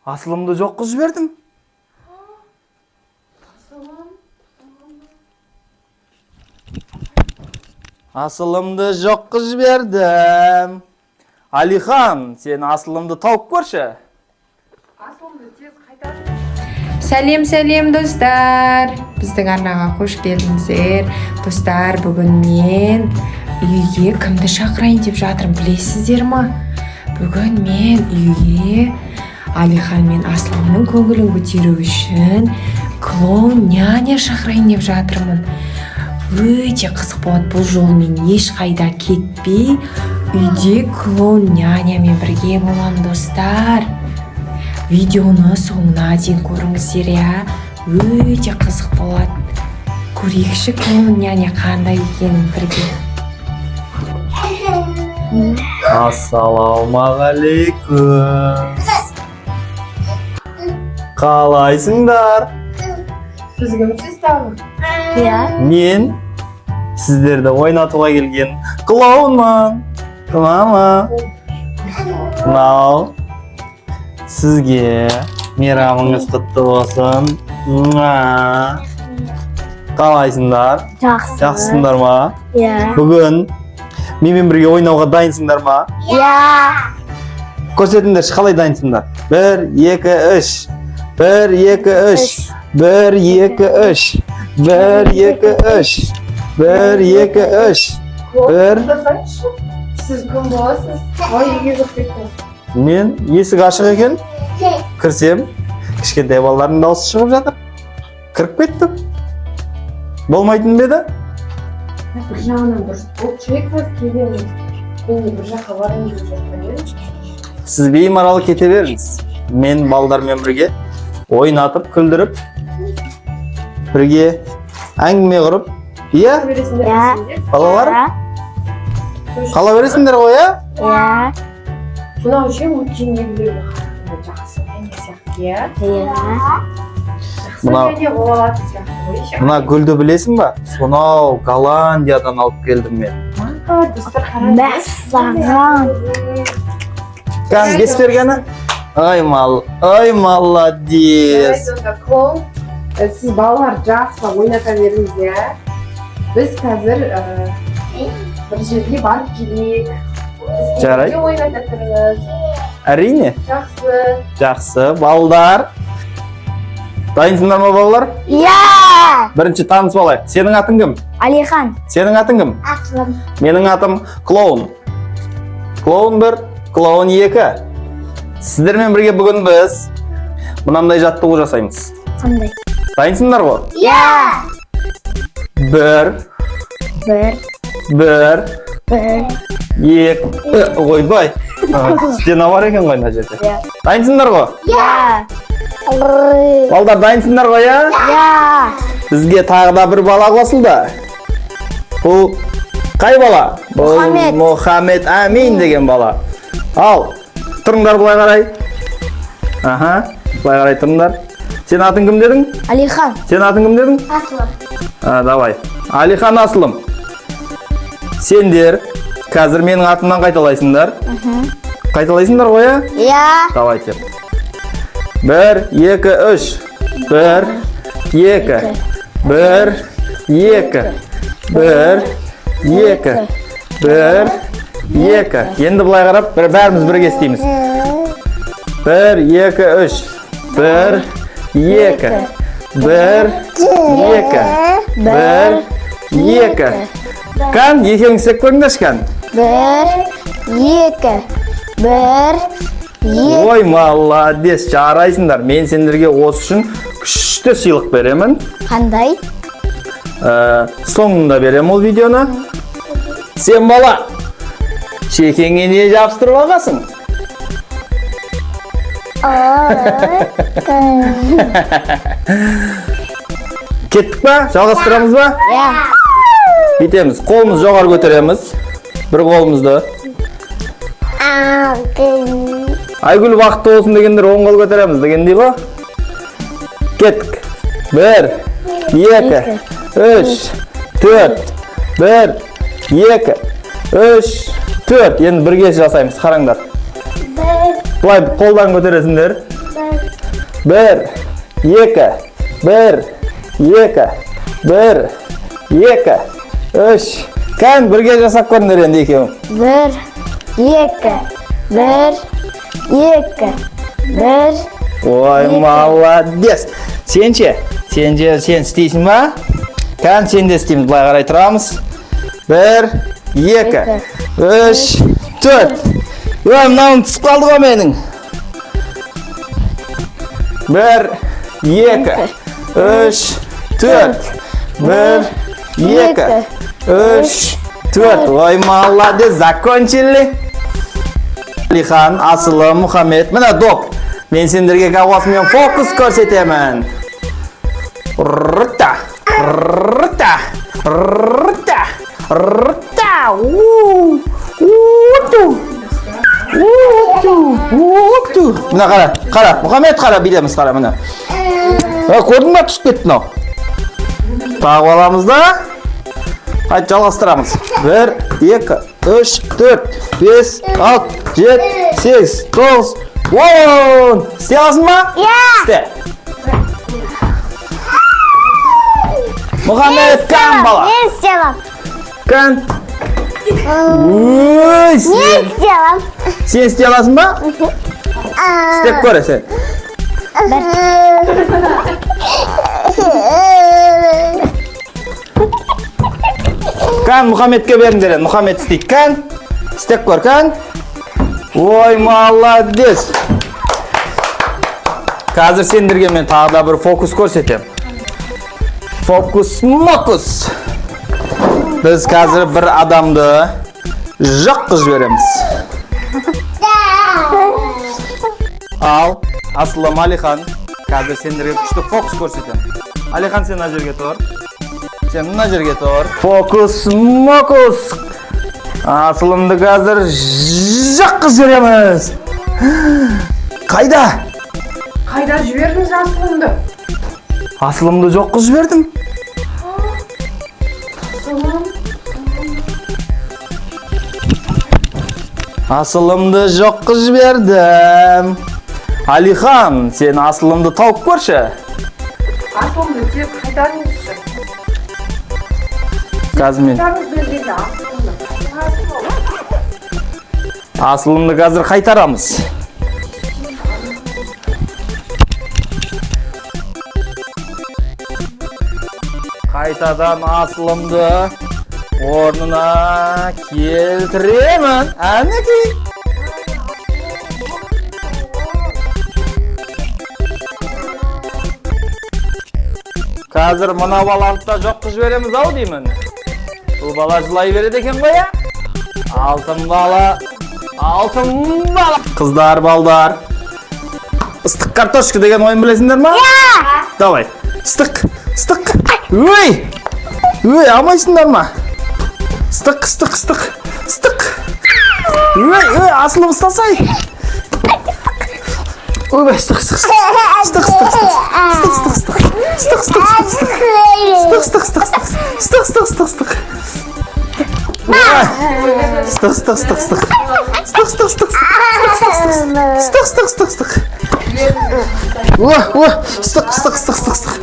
Асылымды жоқ қылып жібердім. Асылымды жоқ қылып жібердім. Алихан, сен асылымды тауып көрші. Асылымды тез қайтар. Сәлем, сәлем, достар! Біздің арнаға қош келдіңіздер. Достар, бүгін мен үйге кімді шақырайын деп жатырмын, білесіздер ма? Бүгін мен үйге Алихан мен Асылымның көңілін көтеру үшін клоун няня шақырайын деп жатырмын. Өте қызық болады. Бұл жолы мен ешқайда кетпей, үйде клоун нянямен бірге боламын. Достар, видеоны соңына дейін көріңіздер, иә, өте қызық болады. Көрейікші, клоун няня қандай екенін бірге. Ассалаумағалейкум. Қалайсыңдар? Сіз кімсіз тағы? Иә. Мен сіздерді ойнатуға келген клоунмын. Мама. Мынау сізге, мейрамыңыз құтты болсын. Муа. Қалайсыңдар? Жақсы. Жақсысыңдар ма? Иә. Бүгін менімен бірге ойнауға дайынсыңдар ма? Иә. Көрсетіңдерші, қалай дайынсыңдар? Бір, екі, үш. Бір, екі, үш. Бір, екі, үш. Бір, екі, үш. Бір, екі, үш. Бір. Сіз кім боласыз? Ой, үйге кіріп кеттіңіз. Мен есік ашық екен. Кірсем, кішкентай балалардың дауысы шығып жатыр. Кіріп кеттім. Болмайтын ба еді? Бір жағынан дұрыс болды ше, қазір келемін. Мен де бір жаққа барайын деп жатқан едім. Сіз беймарал кете беріңіз. Мен балдармен бірге ойнатып, күлдіріп, бірге әңгіме құрып, иә, Бересіңдер. Иә. Сендер? Балалар, қала бересіңдер ғой, иә? Иә. Мынау ше, өткендегілерге қарағанда жақсы няня сияқты, иә? Иә. Жақсы няня бола алатын сияқты ғой ше. Мына гүлді білесің ба? Сонау Голландиядан алып келдім мен. Мага, достар, қараңыз. Мәссаған. Кән, бес бергені. Ай, мал, ай, молодец. Давайте онда, клоун, сіз балалар жақсылап ойната беріңіз, иә? Біз қазір бір жерге барып келейік. Сіз Жарайды. келгенде ойната тұрыңыз. Әрине. Жақсы. Жақсы, балдар. Дайынсыңдар ма, балалар? Иә. Бірінші танысып алайық. Сенің атың кім? Алихан. Сенің атың кім? Асылым. Менің атым клоун. Клоун бір, клоун екі. Сіздермен бірге бүгін біз мынандай жаттығу жасаймыз. Қандай? Дайынсыңдар ғой? Иә. Бір, Бір, бір, бір. екі, ойбай. А, стена бар екен ғой мына жерде. Иә. Дайынсыңдар ғой? Иә. Ой. Балдар, дайынсыңдар ғой, иә? Иә. Бізге тағы да бір бала қосылды. Бұл қай бала? Бұл Мұхаммед. Мұхаммед Әмин деген бала. Ал, тұрыңдар былай қарай. Аха, былай қарай тұрыңдар. Сен атың кім дедің? Алихан. Сен атың кім дедің? Асылым. А, давай. Алихан, Асылым. Сендер қазір менің атымнан қайталайсыңдар. Қайталайсыңдар ғой, иә? Иә. Давайте. Бір, екі, үш. Бір, екі. Бір, екі. Бір, екі. Бір, екі. Енді былай қарап, бір, бәріміз бірге істейміз. Бір, екі, үш. Бір, екі. Бір, екі. Бір, екі. Кән, екеуің істеп көріңдерші, кән. Бір, екі. Бір, екі. Ой, молодец, жарайсыңдар. Мен сендерге осы үшін күшті сыйлық беремін. Қандай? Соңында беремін ол видеоны. Сен, бала, шекеңе не жабыстырып алғансың? Ой. Кеттік па? Жалғастырамыз ба? Иә. Бүйтеміз. Қолымызды жоғары көтереміз. Бір қолымызды. Айгүл бақытты болсын дегендер оң қол көтереміз дегендей ғой. Кеттік. Бір, екі, үш, төрт. Бір, екі, үш, төрт. Енді бірге жасаймыз, қараңдар. Бір, Былай қолдан көтересіңдер. Бір, екі, бір, екі, бір, екі, үш. Кән, бірге жасап көріңдер енді екеуің. Бір, екі, бір, екі, бір. Ой, молодец. Сен ше? Сен же, сен істейсің ба? Кән, сен де істейміз. Былай қарай тұрамыз. Бір, екі, үш, төрт. Ой, мынауым түсіп қалды ғой менің. Бір, екі, үш, төрт. Бір, екі, үш, төрт. Ой, молодец, закончили. Алихан, Асылым, Мұхаммед. Міне доп. Мен сендерге осымен фокус көрсетемін. Рта, рта, рта, рта. У, уту. Уту, уту. Мына қара, қара, Мұхаммед қара, билеміз қара, міне. Көрдің ба, түсіп кетті мынау. Тағып аламыз да, қайтып жалғастырамыз. Бір, екі, үш, төрт, бес, алты, жеті, сегіз, тоғыз, он. Істей аласың ба? Иә. Істе. Мұхаммед, кән бала. Мен істей алам. Кән. Ой, Мен сен, істей алам. сен істей аласың ба? Істеп көр сен. Кән, Мұхаммедке беріңдер енді. Мұхаммед істейді. Кән, істеп көр, кән. Ой, молодец. Қазір сендерге мен тағы да бір фокус көрсетемін. Фокус-мокус. Біз қазір бір адамды жоқ қылып жібереміз. Ал, Асылым, Алихан, қазір сендерге күшті фокус көрсетемін. Алихан, сен мына жерге тұр. Сен мына жерге тұр. Фокус-мокус. Асылымды қазір жоқ қылып жібереміз. Қайда? Қайда жібердіңіз асылымды? Асылымды жоқ қылып жібердім. Асылым. Асылымды жоқ қылып жібердім. Алихан, сен асылымды тауып көрші. Асылымды тез қайтарыңызшы. Қазір мен Қайтарыңыз бұл жерге асылымды. Асылым. асылымды қазір қайтарамыз. Қайтадан асылымды орнына келтіремін. Әнекей. Қазір мына баланы да жоқ қылып жібереміз ау деймін. Бұл бала жылай береді екен ғой, иә? Алтын бала, алтын бала. Қыздар, балдар. Ыстық картошка деген ойын білесіңдер ма? Иә. Давай. Ыстық, ыстық. Өй! Өй, алмайсыңдар ма? Ыстық, ыстық, ыстық, ыстық. Өй, өй, асылып ұстасай. Ойбай, ыстық, ыстық, ыстық. Ыстық, ыстық, ыстық. Ыстық, ыстық, ыстық. Ыстық, ыстық, ыстық, ыстық. Ыстық, ыстық, ыстық, ыстық. Ыстық, ыстық, ыстық, ыстық. Ой. Ыстық, ыстық, ыстық, ыстық. Ыстық, ыстық, ыстық, ыстық. Ыстық, ыстық, ыстық, ыстық. О, о, ыстық, ыстық, ыстық, ыстық, ыстық.